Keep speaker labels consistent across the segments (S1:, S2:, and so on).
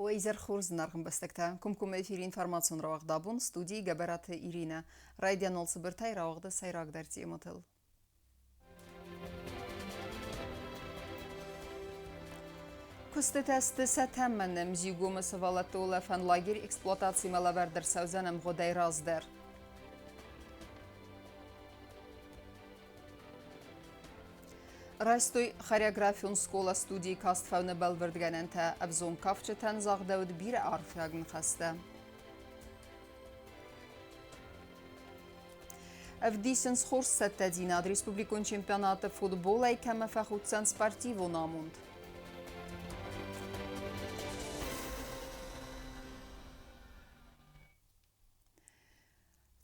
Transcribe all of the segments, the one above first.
S1: Уӕ изӕр хорз, зынаргъ ӕмбӕстӕгтӕ! Комкоммӕ эфиры информацион рауагъд абон студийы Гӕбӕраты Иринӕ. Райдианон цыбыртӕй рауагъды сӕйрагдӕр темӕтыл. Куыстытӕ сты сӕ тӕмӕны. Мзигомы сывӕллӕтты улӕфӕн лагерь эксплуатацимӕ лӕвӕрд ӕрцӕудзӕн ӕмгъуыдӕй раздӕр. Райстой хореографион скъола-студийы каст фӕуыны бӕлвырдгӕнӕнтӕ. Ӕвзонг кафджытӕн загъдӕуыд бирӕ арфиаг ныхӕстӕ. Ӕвдисынц хорз цӕттӕдзинад республикон чемпионаты футболӕй кӕмӕ фӕхуддзӕн спортивон амонд.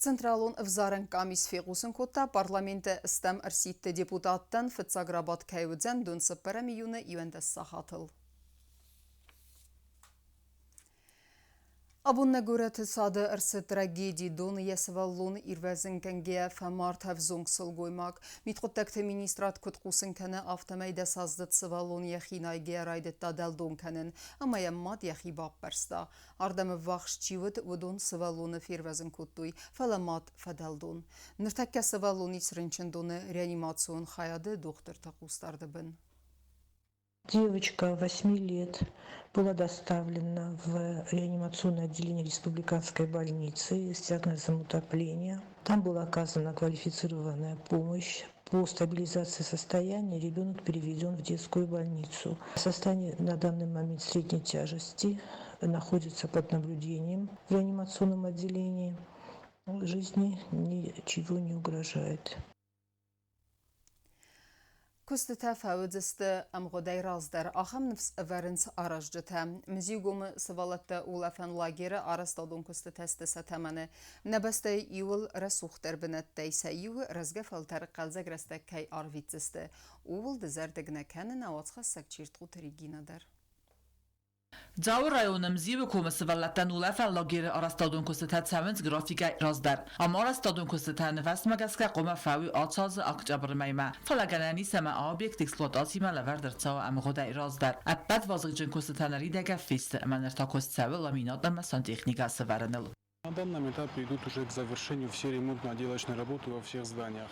S1: Централон ӕвзарӕн къамис фехъусын кодта, парламенты стӕм ӕрсидты депутаттӕн фыццаг рабадт кӕй уыдзӕн дун цыппӕрӕм июны 11 сахатыл. Абон нӕ горӕты цады ӕрцыд трагеди. Доны йӕ сывӕллоны ирвӕзын кӕнгӕйӕ фӕмард ӕвзонг сылгоймаг. Мидхъуыддӕгты министрад куыд хъусын кӕны, афтӕмӕй дӕсаздзыд сывӕллон йӕхи найгӕйӕ райдыдта дӕлдон кӕнын ӕмӕ йӕм мад йӕхи баппӕрста. Ардӕм ӕввахс чи уыд, уыдон сывӕллоны фервӕзын кодтой, фӕлӕ мад фӕдӕлдон. Ныртӕккӕ сывӕллон ис рынчындоны реанимацион хайады дохтырты хъусдарды бын.
S2: Девочка 8 лет была доставлена в реанимационное отделение республиканской больницы с диагнозом утопления. Там была оказана квалифицированная помощь. По стабилизации состояния ребенок переведен в детскую больницу. Состояние на данный момент средней тяжести, находится под наблюдением в реанимационном отделении. Жизни ничего не угрожает.
S1: Куыстытӕ фӕуыдзысты ӕмгъуыдӕй раздӕр. Ахӕм ныфс ӕвӕрынц аразджытӕ. Мзиугомы сывӕллӕтты улӕфӕн лагеры арӕзтадон куыстытӕ сты сӕ тӕмӕны. Нӕ бӕстӕйы иууыл рӕсугъддӕр бынӕттӕй сӕ иуы рӕзгӕ фӕлтӕр хъӕлдзӕг рӕстӕг кӕй арвитдзысты, ууыл дызӕрдыг нӕ кӕны нӕ уацхӕссӕг Чертхъуты Регинӕ дӕр.
S3: Дзауы районы Мзиуы комы сывӕллӕттӕн улӕфӕн лагеры арӕзтадон куыстытӕ цӕуынц графикӕй раздӕр. Ам арӕзтадон куыстытӕ нывӕстмӕ гӕсгӕ хъуамӕ фӕуой ацы азы октябры мӕймӕ. Фӕлӕ гӕнӕн ис ӕмӕ объект эксплуатацимӕ лӕвӕрд ӕрцӕуа ӕмгъуыдӕй раздӕр. Ӕппӕт вазыгджын куыстытӕ ныридӕгӕн фесты ӕмӕ ныр та куыст цӕуы ламинат ӕмӕ сантехникӕ сӕвӕрыныл.
S4: На данном этапе идут уже к завершению все ремонтно-отделочные работы во всех зданиях.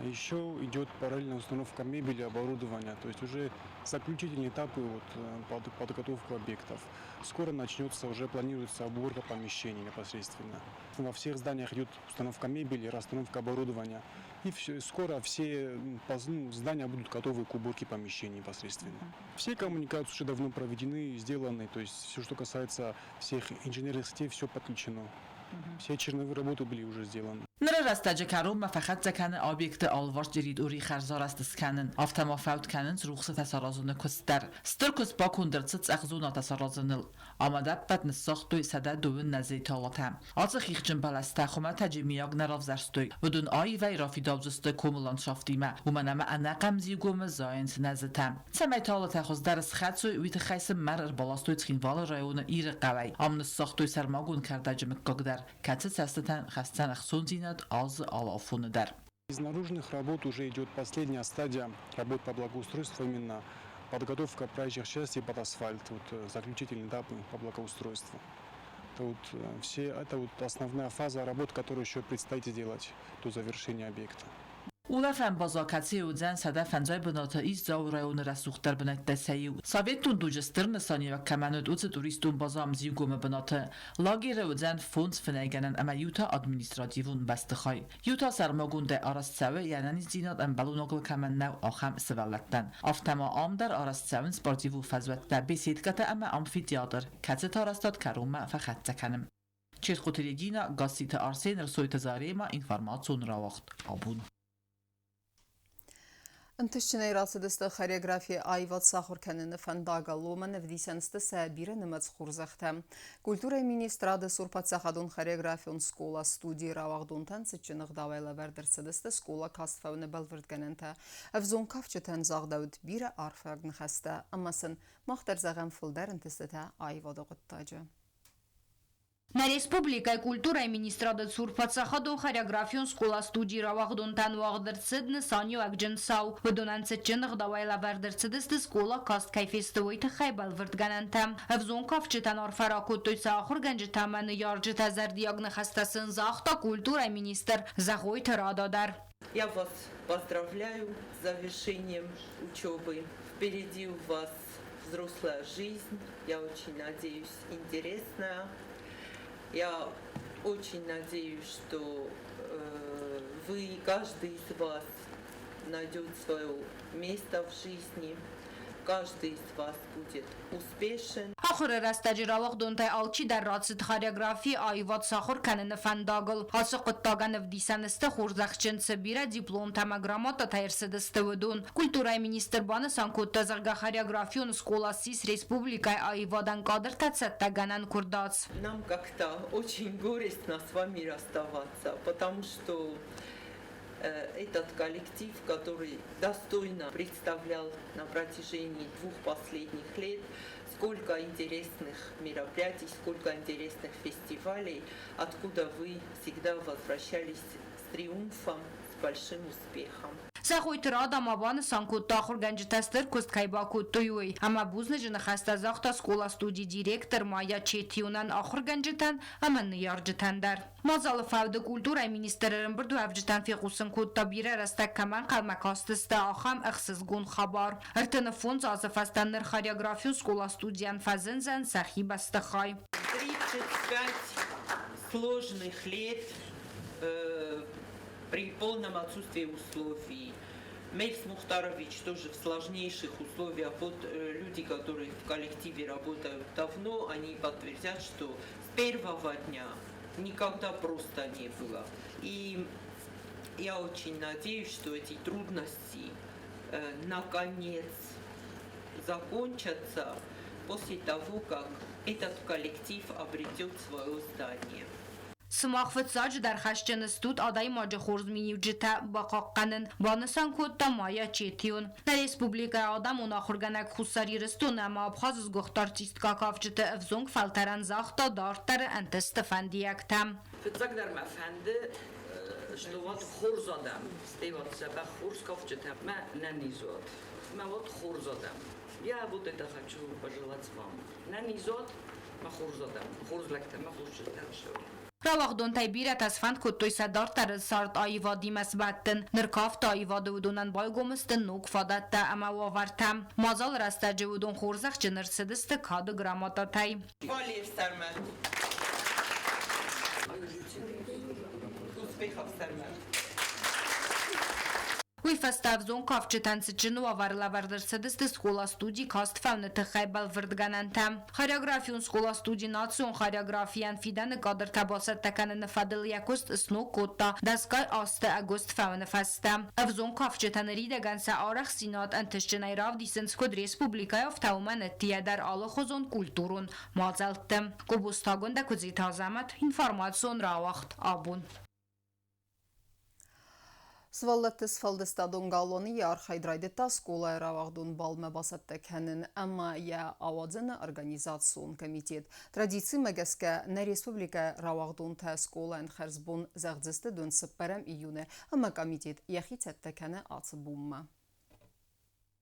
S4: Еще идет параллельная установка мебели, оборудования, то есть уже заключительные этапы вот, подготовка объектов. Скоро начнется, уже планируется уборка помещений непосредственно. Во всех зданиях идет установка мебели, расстановка оборудования. И все, скоро все ну, здания будут готовы к уборке помещений непосредственно. Все коммуникации уже давно проведены, сделаны, то есть все, что касается всех инженерных сетей, все подключено. Все черновые работы были уже сделаны.
S3: Ныры рӕстӕджы кӕронмӕ фӕхӕццӕ кӕны объекты алыварс территорийы хӕрзарӕзт скӕнын, афтӕ ма фӕуд кӕнынц рухсытӕ саразыны куыст дӕр. Стыр куыст баконд ӕрцыд цъӕх зонӕтӕ саразыныл. Ӕмӕ ӕппӕт ныссагътой 120 нӕзыйы талатӕ. Ацы хихджын бӕлӕстӕ хуымӕтӕджы мийаг нӕ равзӕрстой. Уыдон аивӕй рафидаудзысты комы ландшафтимӕ, уымӕн ӕмӕ ӕнӕкъӕм Зигомы зайынц нӕзытӕ. Цӕмӕй талатӕ хуыздӕр схӕцой, уый тыххӕй сын мӕр ӕрбаластой Цхинвалы районы Иры хъӕуӕй. Ам ныссагътой сӕрмагонд кӕрдӕджы мыггаг дӕр, кӕцы цӕстытӕн хӕсдзӕн ӕхцондзинад азы алы афоны дӕр.
S4: Из наружных работ уже идет последняя стадия работ по благоустройству, именно подготовка проезжих частей под асфальт, вот заключительный этап по благоустройству. Это вот все, это вот основная фаза работ, которую еще предстоит сделать до завершения объекта.
S3: Улӕфӕн база, кӕцыйы уыдзӕн 150 бынаты ис Дзауы районы рӕсугъддӕр бынӕттӕй сӕ иу. Советон дуджы стыр нысаниуӕг кӕмӕн уыд, уыцы туристон база Мзиугомы бынаты. Лагеры уыдзӕн фондз фынӕйгӕнӕн ӕмӕ иу та административон бӕстыхай. Иу та сӕрмагондӕй арӕзт цӕуы йӕ ӕнӕниздзинад ӕмбӕлонагыл кӕмӕн нӕу, ахӕм сывӕллӕттӕн. Афтӕ ма ам дӕр арӕзт цӕуынц спортивон фӕзуӕттӕ, беседкӕтӕ ӕмӕ амфитеатр, кӕцыты арӕзтад кӕронмӕ фӕхӕццӕ кӕны. Чертхъоты Регина, Гасситы Арсен, Рсойты Зарема, информацион рауагъд абон.
S1: Ӕнтыстджынӕй рацыдысты хореографийы аивад сахуыр кӕныны фӕндагыл. Уымӕн ӕвдисӕн сты сӕ бирӕнымӕц хорзӕхтӕ. Культурӕйы министрады цур паддзахадон хореографион скъола-студийы рауагъдонтӕн цытджын ӕгъдауӕй лӕвӕрд ӕрцыдысты скъола каст фӕуыны бӕлвырдгӕнӕнтӕ. Ӕвзонг кафджытӕн загъдӕуыд бирӕ арфӕйаг ныхӕстӕ ӕмӕ сын мах дӕр зӕгъӕм фылдӕр ӕнтыстытӕ аивады хъуыддаджы.
S5: Нӕ республикӕйы культурӕйы министрады цур паддзахадон хореографион скъола-студийы рауагъдонтӕн уагъд ӕрцыд нысаниуӕгджын цау. Уыдонӕн цытджын ӕгъдауӕй лӕвӕрд ӕрцыдысты скъола каст кӕй фесты, уый тыххӕй бӕлвырдгӕнӕнтӕ. Ӕвзонг кафджытӕн арфӕ ракодтой сӕ ахуыргӕнджытӕ ӕмӕ ныййарджытӕ, зӕрдиаг ныхӕстӕ сын загъта культурӕйы министр Зӕгъойты Рада дӕр.
S6: Я вас поздравляю с завершением учебы. Впереди у вас взрослая жизнь, я очень надеюсь, интересная. Я очень надеюсь, что вы, каждый из вас найдет свое место в жизни, каждый из вас будет успешен.
S5: Ахуыры рӕстӕджы рауагъдонтӕй алчидӕр рацыд хореографи аивад сахуыр кӕныны фӕндагыл. Ацы хъуыддагӕн ӕвдисӕн сты хорзӕхджын цы бирӕ дипломтӕ ӕмӕ грамотатӕ ӕрцыдысты, уыдон. Культурӕйы министр банысан кодта, зӕгъгӕ, хореографион скъола ссис республикӕйы аивадӕн кадртӕ цӕттӕгӕнӕн куырдадз.
S6: Нам как-то очень горестно с вами расставаться, потому что этот коллектив, который достойно представлял на протяжении двух последних лет, сколько интересных мероприятий, сколько интересных фестивалей, откуда вы всегда возвращались с триумфом, с большим успехом.
S5: Зӕгъойты Рада ма банысан кодта, ахуыргӕнджытӕ стыр куыст кӕй бакодтой, уый, ӕмӕ бузныджы ныхӕстӕ загъта скъола-студийы директор Майя Четионӕн, ахуыргӕнджытӕн ӕмӕ ныййарджытӕн дӕр. Мадзалы фӕуды культурӕйы министр ӕрӕмбырдуӕвджытӕн фехъусын кодта, бирӕ рӕстӕг кӕмӕ ӕнхъӕлмӕ кастысты, ахӕм ӕхсызгон хабар. 35 азы фӕстӕ ныр хореографион скъола-студийӕн фӕзындзӕн сӕхи бӕстыхай.
S6: 35 сложных лет при полном отсутствии условий. Мельс Мухтарович тоже в сложнейших условиях. Вот люди, которые в коллективе работают давно, они подтвердят, что с первого дня никогда просто не было. И я очень надеюсь, что эти трудности наконец закончатся после того, как этот коллектив обретет свое здание.
S5: Сымах фыццаджыдӕр хӕсджын стут адӕймаджы хорз миниуджытӕ бахъахъхъӕнын, банысан кодта Майя Четион. Нӕ республикӕйы адӕмон ахуыргӕнӕг Хуссар Ирыстоны ӕмӕ Абхазы сгуыхт артисткӕ кафджыты ӕвзонг фӕлтӕрӕн загъта дарддӕры ӕнтысты фӕндиӕгтӕ.
S7: Фыццагдӕр мӕ фӕнды, что вот хорз адӕм, стӕй вот дзӕбӕх хорз кафджытӕ мӕ нӕниз уӕд. Мӕ вот хорз адӕм. Я вот это хочу пожелать вам. Нӕниз уӕд, мӕ хорз адӕм, хорз лӕгтӕ, мӕ хорз чызджытӕ.
S5: Рауагъдонтӕй бирӕтӕ сфӕнд кодтой сӕ дарддӕры цард аивадимӕ сбӕттын. Ныр кафты аивады уыдонӕн байгом сты ног фадӕттӕ ӕмӕ уавӕртӕ. Мадзалы рӕстӕджы уыдон хорзӕхджын ӕрцыдысты кады грамотатӕй.
S6: Валиев Сӕрмӕт. Успехов, Сӕрмӕт.
S5: Уый фӕстӕ ӕвзонг кафджытӕн цытджын уавӕры лӕвӕрд ӕрцыдысты скъола-студи каст фӕуыны тыххӕй бӕлвырдгӕнӕнтӕ. Хореографион скъола-студи национ хореографийӕн фидӕны кадртӕ бацӕттӕ кӕныны фӕдыл йӕ куыст сног кодта дӕсгай азты ӕгуыст фӕуыны фӕстӕ. Ӕвзонг кафджытӕ ныридӕгӕн сӕ арӕхстдзинад ӕнтыстджынӕй равдисынц куыд республикӕйы, афтӕ уымӕн ӕддейӕ дӕр алыхуызон культурон мадзӕлтты. Къобостагондӕ Куыдзиты Азӕмӕт, информацион рауагъд абон.
S1: Сывӕллӕтты сфӕлдыстадон галуаны йӕ архайд райдыдта скъолайы рауагъдон балмӕ бацӕттӕ кӕнын ӕмӕ йӕ ауадзыны организацион комитет. Традицимӕ гӕсгӕ нӕ республикӕйы рауагъдонтӕ скъолайӕн хӕрзбон зӕгъдзысты дон цыппӕрӕм июны ӕмӕ комитет йӕхи цӕттӕ кӕны ацы бонмӕ.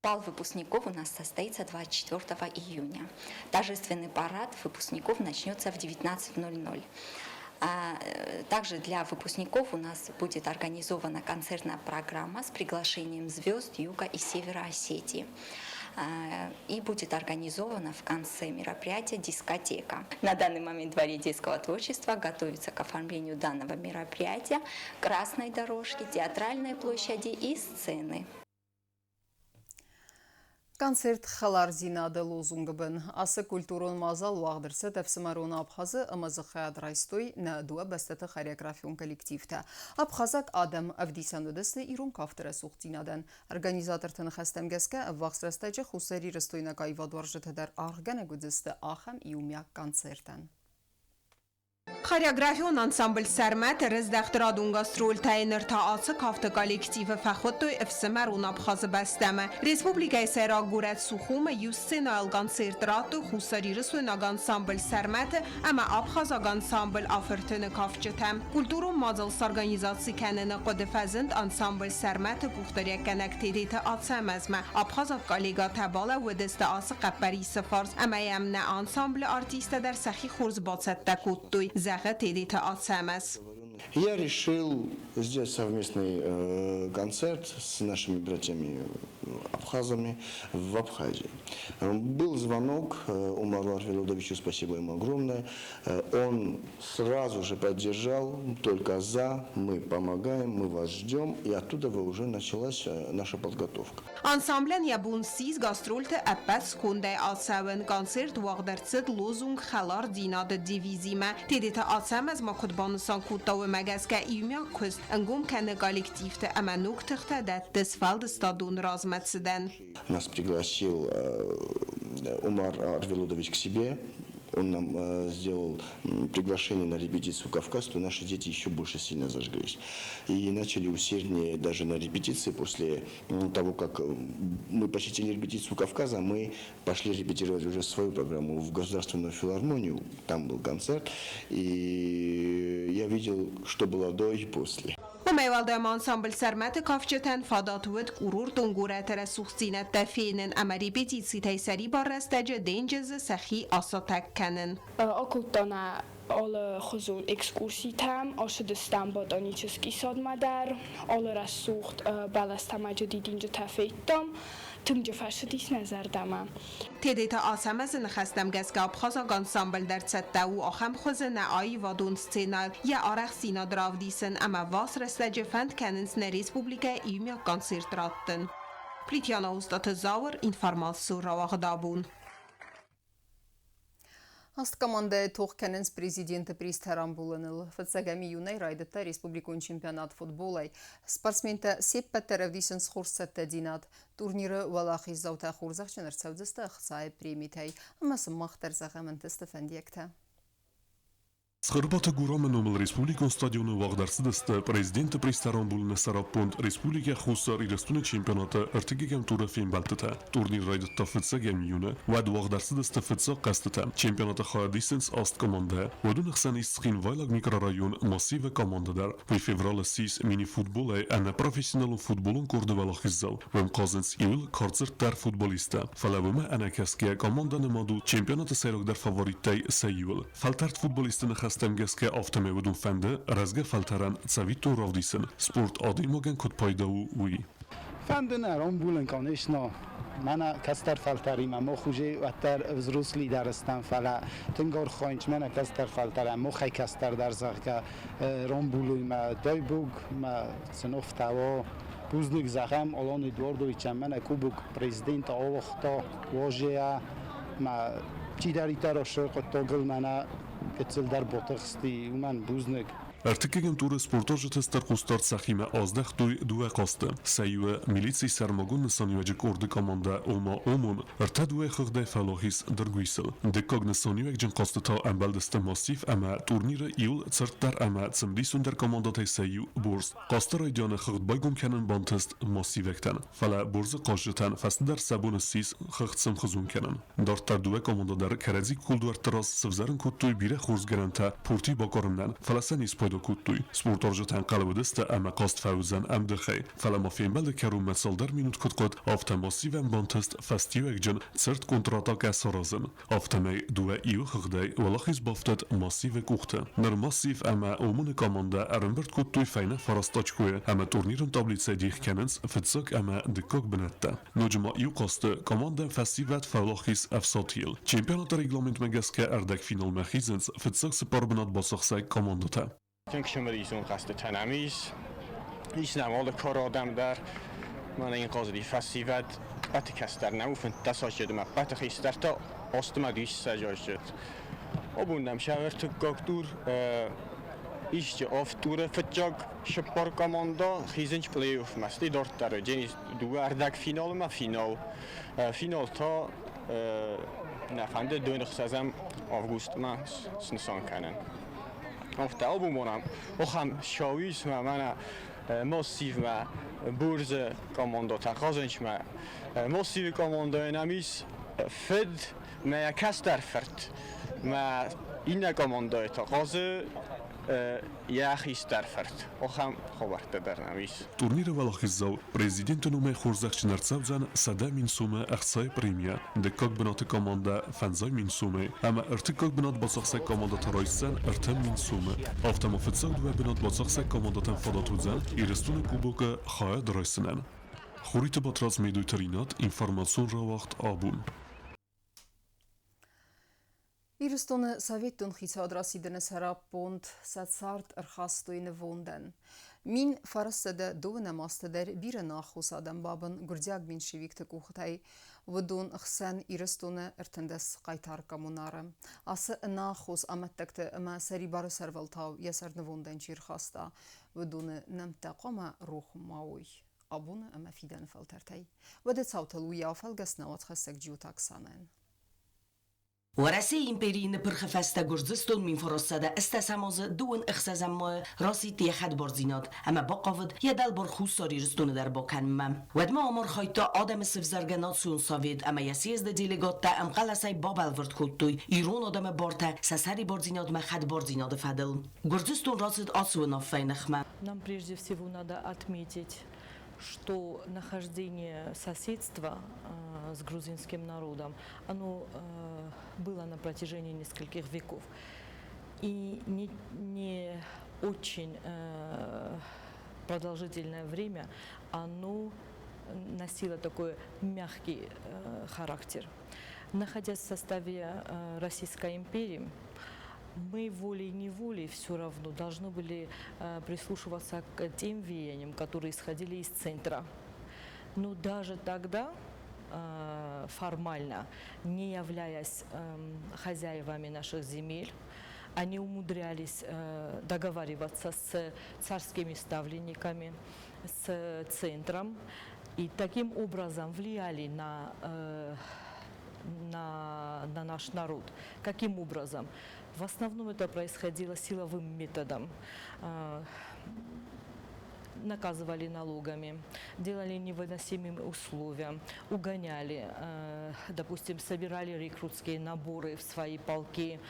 S8: Бал выпускников у нас состоится 24 июня. Торжественный парад выпускников начнется в 19:00. Также для выпускников у нас будет организована концертная программа с приглашением звезд Юга и Севера Осетии. И будет организована в конце мероприятия дискотека. На данный момент Дворец детского творчества готовится к оформлению данного мероприятия, красной дорожки, театральной площади и сцены.
S1: Концерт хӕлардзинады лозунгы бын. Ацы культурон мадзал уагъд ӕрцыд ӕфсымӕрон Абхазы ӕмӕ дзы хайад райстой нӕ дыууӕ бӕстӕты хореографион коллективтӕ. Абхазаг адӕм ӕвдисӕн уыдысты ирон кафты рӕсугъддзинадӕн. Организаторты ныхӕстӕм гӕсгӕ, ӕввахс рӕстӕджы хуссарирыстойнаг аивадуарзджытӕ дӕр аргъгӕнӕг уыдзысты ахӕм иумиаг концертӕн.
S9: Хореографион ансамбль «Сӕрмӕт» ӕрыздӕхт радон гастрольтӕй. Ныр та ацы кафты коллективы фӕхуыдтой ӕфсымӕрон Абхазы бӕстӕмӕ. Республикӕйы сӕйраг горӕт Сухумы иу сценӕйыл концерт радтой хуссарирыстойнаг ансамбль «Сӕрмӕт» ӕмӕ абхазаг ансамбль «Афыртыны» кафджытӕ. Культурон мадзал сорганизаци кӕныны хъуыды фӕзынд ансамбль «Сӕрмӕт»-ы къухдариуӕггӕнӕг Тедеты Ацӕмӕзмӕ. Абхазаг коллегӕтӕ балӕууыдысты ацы хъӕппӕрисы фарс ӕмӕ йӕм нӕ ансамблы артисттӕ дӕр сӕхи хорз бацӕттӕ кодтой, зӕгъы Тедеты Ацӕмӕз.
S10: Я решил сделать совместный концерт с нашими братьями абхазами в Абхазии. Был звонок Умару Арвелудовичу, спасибо ему огромное. Он сразу же поддержал, только за, мы помогаем, мы вас ждем. И оттуда уже началась наша подготовка.
S9: Ансамблӕн йӕ бон ссис гастрольты ӕппӕт скондӕй ацӕуын. Концерт уагъд ӕрцыд лозунг «Хӕлардзинады» девизимӕ. Тедеты Ацӕмӕз ма куыд банысан кодта, уымӕ гӕсгӕ иумиаг куыст ӕнгом кӕны коллективты ӕмӕ ног тыхтӕ дӕтты сфӕлдыстадон размӕцыдӕн.
S10: Нас пригласил Умар Арвелудович к себе. Он нам сделал приглашение на репетицию «Кавказ», то наши дети еще больше сильно зажглись. И начали усерднее даже на репетиции. После того, как мы посетили репетицию «Кавказа», мы пошли репетировать уже свою программу в Государственную филармонию. Там был концерт, и я видел, что было до и после.
S9: Уымӕй уӕлдай ма ансамбль «Сӕрмӕт»-ы кафджытӕн фадат уыд курортон горӕты рӕсугъддзинӕдтӕ фенын ӕмӕ репетицитӕй сӕрибар рӕстӕджы денджызы сӕхи асатӕг кӕнын.
S11: Акодта нӕ алыхуызон экскурситӕм, ацыдыстӕм ботанический садмӕ дӕр, алы рӕсугъд бӕлӕстӕ ӕмӕ дидинджытӕ федтам, тынджы фӕцыдис нӕ зӕрдӕмӕ.
S9: Тедеты Ацӕмӕзы ныхӕстӕм гӕсгӕ абхазаг ансамбль дӕр цӕттӕ у ахӕм хуызы нӕ аивадон сценӕйыл йӕ арӕхстдзинад равдисын ӕмӕ ӕввахс рӕстӕджы фӕнд кӕнынц нӕ республикӕйы иумиаг концерт раттын. Плитьяна Устаты Зауыр, информацион рауагъд абон.
S1: Аст командӕйы тох кӕнынц президенты призтӕ рамбулыныл. Фыццӕгӕм июнӕй райдыдта республикон чемпионат футболӕй. Спортсментӕ се ппӕт дӕр ӕвдисынц хорз цӕттӕдзинад. Турниры уӕлахиздзаутӕ хорзӕхджын ӕрцӕудзысты ӕхцайы премитӕй. Ӕмӕ сын мах дӕр зӕгъӕм ӕнтысты фӕндиӕгтӕ.
S12: Цхуырбаты Гурамы номыл республикон стадионы уагъд ӕрцыдысты президенты призтӕ рамбулыны сӕраппонд Республикӕ Хуссар Ирыстоны чемпионаты ӕртыккӕгӕм туры фембӕлдтытӕ. Турнир райдыдта фыццӕгӕм июны, уӕд уагъд ӕрцыдысты фыццаг хъӕзтытӕ. Чемпионаты хайад исынц аст командӕ. Уыдоны хсӕн ис Цхинвайлаг микрорайон Массивы командӕ дӕр. Уый февралы ссис мини-футболӕй ӕнӕпрофессионалон футболон къорды уӕлахиздзау. Уым хъазынц иуыл кардзырддӕр футболисттӕ. Фӕлӕ уымӕ ӕнӕкӕсгӕ командӕ нымад у чемпионаты сӕйрагдӕр фавориттӕй сӕ иуыл. Фӕлтӕрд футболистты ныхӕстӕм гӕсгӕ афтӕмӕй уыдон фӕнды рӕзгӕ фӕлтӕрӕн цӕвиттон равдисын, спорт адӕймагӕн куыд пайда у, уый.
S13: Фӕнды нӕ рамбулын, конечно. Мӕнӕ кӕстӕр фӕлтӕримӕ мах уже уӕддӕр взрослый дӕр стӕм, фӕлӕ тынг архайынц мӕнӕ кӕстӕр фӕлтӕрӕн, махӕй кӕстӕр дӕр, зӕгъгӕ, рамбулуймӕ. Дай Бог мӕ сын ӕфтауа. Бузныг зӕгъӕм Алан Эдуардовичӕн, мӕнӕ кубок президент ауагъта уазӕ мӕ чидӕриддӕр ацы хъуыддагыл мӕнӕ гыццылдӕр батыхсти, уымӕн бузныг.
S12: Ӕртыккӕгӕм туры спортуарзджыты стыр хъусдард сӕхимӕ аздӕхтой дыууӕ хъазты. Сӕ иуы милицийы сӕрмагонд нысаниуӕджы къорды командӕ, ома ОМОН, ӕртӕ дыууӕ хыгъдӕй фӕлахиз Дыргуисыл. Дыккаг нысаниуӕгджын хъазты та ӕмбӕлдысты Массив ӕмӕ турниры иуыл цырддӕр ӕмӕ цымыдисондӕр командӕтӕй сӕ иу Борз. Хъазты райдианы хыгъд байгом кӕнын бантыст массивӕгтӕн, фӕлӕ Борзы хъазджытӕн фӕстӕдӕр сӕ бон ссис хыгъд сӕмхуызон кӕнын. Дарддӕр дыууӕ командӕ дӕр кӕрӕдзи кулдуӕртты раз сывзӕрын кодтой бирӕ хорз гӕнӕнтӕ пурти бакъуырынӕн, фӕлӕ сӕ не спайда кодтой. Спортуарзджытӕ ӕнхъӕл уыдысты ӕмӕ хъазт фӕуыдзӕн ӕмдыхӕй, фӕлӕ ма фембӕлды кӕронмӕ цалдӕр минут куыд хъуыд, афтӕ массивӕн бантыст фӕстиуӕгджын цырд контратакӕ саразын. Афтӕмӕй дыууӕ иуы хыгъдӕй уӕлахиз бафтыд Массивы къухты. Ныр Массив ӕмӕ ОМОН-ы командӕ ӕрӕмбырд кодтой фӕйнӕ фараст очкойы ӕмӕ турнирон таблицӕйы дих кӕнынц фыццаг ӕмӕ дыккаг бынӕттӕ. Ноджы ма иу хъазты командӕ фӕсивӕд фӕуӕлахиз Ӕфсатийыл. Чемпионаты регламентмӕ гӕсгӕ ӕрдӕгфиналмӕ хизынц фыццаг цыппар бынат бацахсӕг командӕтӕ.
S14: Тынг цымыдисон хъӕзтытӕ нӕм ис. Ис нӕм алы кары адӕм дӕр. Мӕнӕ йын хъазыди фӕсивӕд, ӕппӕты кӕстӕр нӕу, 15 азы ӕмӕ ӕппӕты хистӕр та азтмӕ 20 азы. Абон нӕм сӕвӕрдтыккаг тур исчи авд туры фыццаг цыппар командӕ хизынц плей-оффмӕ, стӕй дарддӕр Денис дыууӕ ӕрдӕгфиналы ӕмӕ финал. Финал та нӕ фӕнды 26 августмӕ снысан кӕнын. Афтӕ абон ахӕм сауис мӕ мӕнӕ массивмӕ Бурзы командотӕ хъазынчмӕ. Массивы командӕйы нӕм ис фыд мӕ йӕ кӕстӕр фырт. Мӕ иннӕ командӕйы та хъазы йӕ хистӕр фырт. Ахӕм хабӕрттӕ дӕр нӕм ис.
S12: Турниры уӕлахиздзау президенты номӕй хорзӕхджын ӕрцӕудзӕн 100 000 сомы ӕхцайы премийӕ, дыккаг бынаты командӕ 5000 сомы ӕмӕ ӕртыккаг бынат бацахсӕг командӕ та райсдзӕн 3000 сомы. Афтӕ ма фыццаг дыууӕ бынат бацахсӕг командӕтӕн фадат уыдзӕн Ирыстоны Кубокы хайад райсынӕн. Хуриты Батрадз Медойты Ринат, информацион рауагъд абон.
S1: Ирыстоны Советон хицауад расидыны сӕраппонд сӕ цард ӕрхастой нывондӕн. 1912 азты дӕр бирӕ нӕххус адӕм бабын гуырдзиаг меньшевикты къухтӕй. Уыдон хсӕн Ирыстоны 13 хъайтар коммунары. Ацы ӕнаххос амӕттӕгты ӕмӕ сӕрибары сӕрвӕлтау йӕ сӕр нывондӕн чи рхаста, уыдоны нӕмттӕ хъуамӕ рох ма уой абоны ӕмӕ фидӕны фӕлтӕртӕй. Уӕдӕ цаутыл уый афӕлгӕс нӕ уацхӕссӕг Джиоты Оксанӕн.
S15: Уӕрӕсейы империйы ныппырхы фӕстӕ Гуырдзыстон 1918 азы дыууын ӕхсӕзӕм майы расидт йӕ хӕдбардзинад ӕмӕ бахъавыд йӕ дӕлбар Хуссар Ирыстоны дӕр бакӕнынмӕ. Уӕдмӕ ам архайдта адӕмы сывзаргӕ национ совет ӕмӕ йӕ съезды делегаттӕ ӕмхъӕлӕсӕй бабӕлвырд кодтой ирон адӕмы бартӕ сӕ сӕрибардзинадмӕ хӕдбардзинады фӕдыл. Гуырдзыстон рацыд ацы уынаффӕйы ныхмӕ.
S16: Нам прежде всего надо отметить, что нахождение соседства с грузинским народом, оно было на протяжении нескольких веков. И не очень продолжительное время оно носило такой мягкий характер. Находясь в составе Российской империи, мы волей-неволей все равно должны были прислушиваться к тем веяниям, которые исходили из центра. Но даже тогда, формально, не являясь хозяевами наших земель, они умудрялись договариваться с царскими ставленниками, с центром, и таким образом влияли на наш народ. Каким образом? В основном это происходило силовым методом. Наказывали налогами, делали невыносимыми условия, угоняли, допустим, собирали рекрутские наборы в свои полки.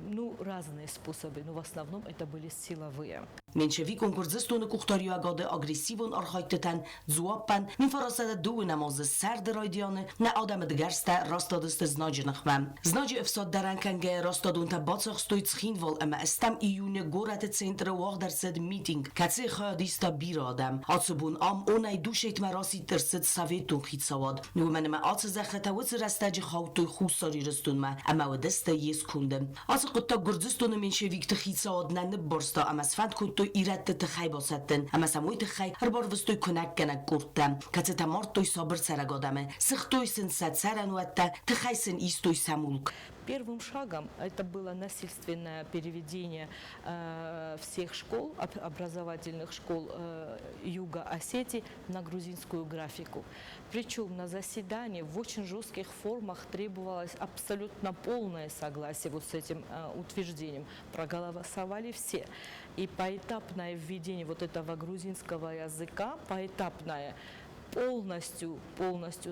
S16: Ну, разные способы, но в основном это были силовые.
S15: Меньшевикон Гуырдзыстоны къухдариуӕгады агрессивон архайдтытӕн дзуаппӕн 1912 азы сӕрды райдианы нӕ адӕмы дгӕрзтӕ растадысты знаджы ныхмӕ. Знаджы ӕфсад дӕрӕн кӕнгӕйӕ растадонтӕ бацахстой Цхинвал ӕмӕ ӕстӕм июны горӕты центры уагъд ӕрцыд митинг, кӕцыйы хайад иста бирӕ адӕм. Ацы бон ам Онӕй Душетмӕ расидт ӕрцыд советон хицауад. Уымӕн ӕмӕ ацы зӕххытӕ уыцы рӕстӕджы хаудтой Хуссар Ирыстонмӕ ӕмӕ уыдысты йе сконды. Ацы хъуыддаг Гуырдзыстоны меньшевикты хицауад нӕ ныббарста ӕмӕ сфӕнд кодтой ирӕтты тыхӕй басӕттын ӕмӕ сӕм уый тыххӕй ӕрбарвыстой куынӕггӕнӕг къордтӕ, кӕцытӕ мардтой сабыр цӕрӕг адӕмы, сыгътой сын сӕ цӕрӕнуӕттӕ, тыхӕй сын истой сӕ мулк.
S16: Первым шагом это было насильственное переведение всех школ, образовательных школ Юга Осетии на грузинскую графику. Причем на заседании в очень жестких формах требовалось абсолютно полное согласие вот с этим утверждением. Проголосовали все. И поэтапное введение вот этого грузинского языка, поэтапное, полностью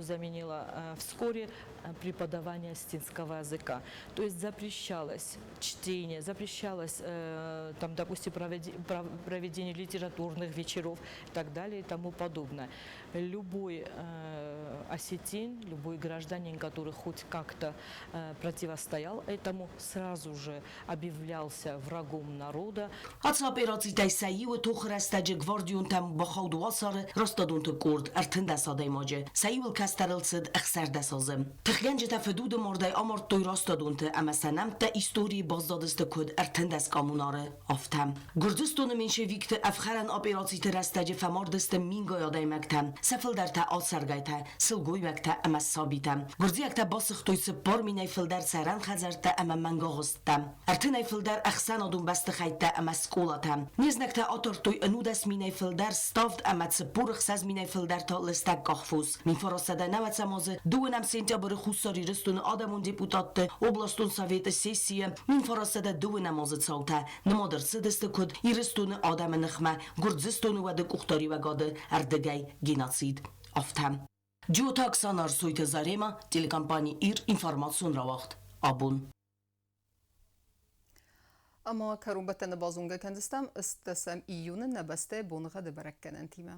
S16: заменила вскоре преподавание осетинского языка. То есть запрещалось чтение, запрещалось, там, допустим, проведение литературных вечеров и так далее и тому подобное. Любой осетин, любой гражданин, который хоть как-то противостоял этому, сразу же объявлялся врагом народа.
S15: Ацы операцитӕй сӕ иуы тохы рӕстӕджы гвардионтӕм бахауд уацары растадонты къорд 13 адӕймаджы. Сӕ иуыл кӕстӕрыл цыд 16 азы. Тыхгӕнджытӕ фыдуды мардӕй амардтой растадонты ӕмӕ сӕ нӕмттӕ историйы баззадысты куыд 13 коммунары, афтӕ. Гуырдзыстоны меньшевикты ӕфхӕрӕн операциты рӕстӕджы фӕмардысты мингай адӕймӕгтӕ, сӕ фылдӕртӕ ацӕргӕтӕ, сылгоймӕгтӕ ӕмӕ сабитӕ. Гуырдзиӕгтӕ басыгътой 40 000-ӕй фылдӕр цӕрӕн хӕдзӕрттӕ ӕмӕ мӕнгагъуысттӕ. Ӕртынӕй фылдӕр ӕхсӕнадон бӕстыхӕйттӕ ӕмӕ скъолатӕ. Не знӕгтӕ атардтой 11 000-ӕй фылдӕр ставд ӕмӕ 46 000-ӕй фылдӕр та лыстӕг къахфос. 1990 азы 2-ӕм сентябры Хуссар Ирыстоны адӕмон депутатты областон советы сессийы 1920 азы цаутӕ нымад ӕрцыдысты куыд Ирыстоны адӕмы ныхмӕ Гуырдзыстоны уӕды къухдариуӕгады ӕрдыгӕй геноцид. Афтӕ. Джиоты Оксана Ӕрсойты Заремӕ, телекомпани Ир информацион рауагъд. Абон.
S1: Ӕмӕ кӕронбӕттӕны базонгӕ кӕндзыстӕм 8 июны нӕ бӕстӕйы боныгъӕды бӕрӕггӕнӕнтимӕ.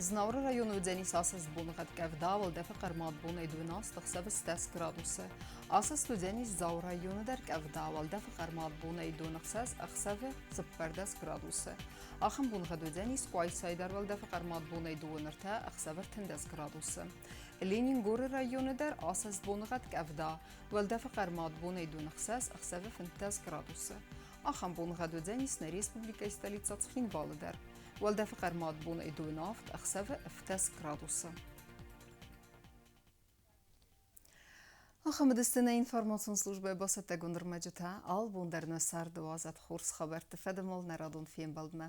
S1: Знауыры районы уыдзӕнис ацы боныгъӕд къӕвда, уӕлдӕфы хъӕрмад бонӕй 12 ӕхсӕвы 10 градусы. Ацы уыдзӕнис Дзауы районы дӕр къӕвда, уӕлдӕфы хъӕрмад бонӕй 16 ӕхсӕвы 14 градусы. Ахӕм боныгъӕд уыдзӕнис Къуайсайы дӕр уӕлдӕфы хъӕрмад бонӕй 23 ӕхсӕвы 13 градусы. Ленингоры районы дӕр ацы боныгъӕд къӕвда, уӕлдӕфы хъӕрмад бонӕй 16 ӕхсӕвы 15 градусы. Ахӕм боныгъӕд уыдзӕнис нӕ республикӕйы столицӕ Цхинвалы дӕр. Уӕлдӕфы хъӕрмад бонӕй 27 ӕхсӕвы 17 градусы. Ахӕм уыдысты нӕ информацион службӕйы бацӕттӕгонд ӕрмӕджытӕ. Алыбон дӕр нӕ царды уадзӕд хорз хабӕртты фӕдыл нӕ радон фембӕлдмӕ.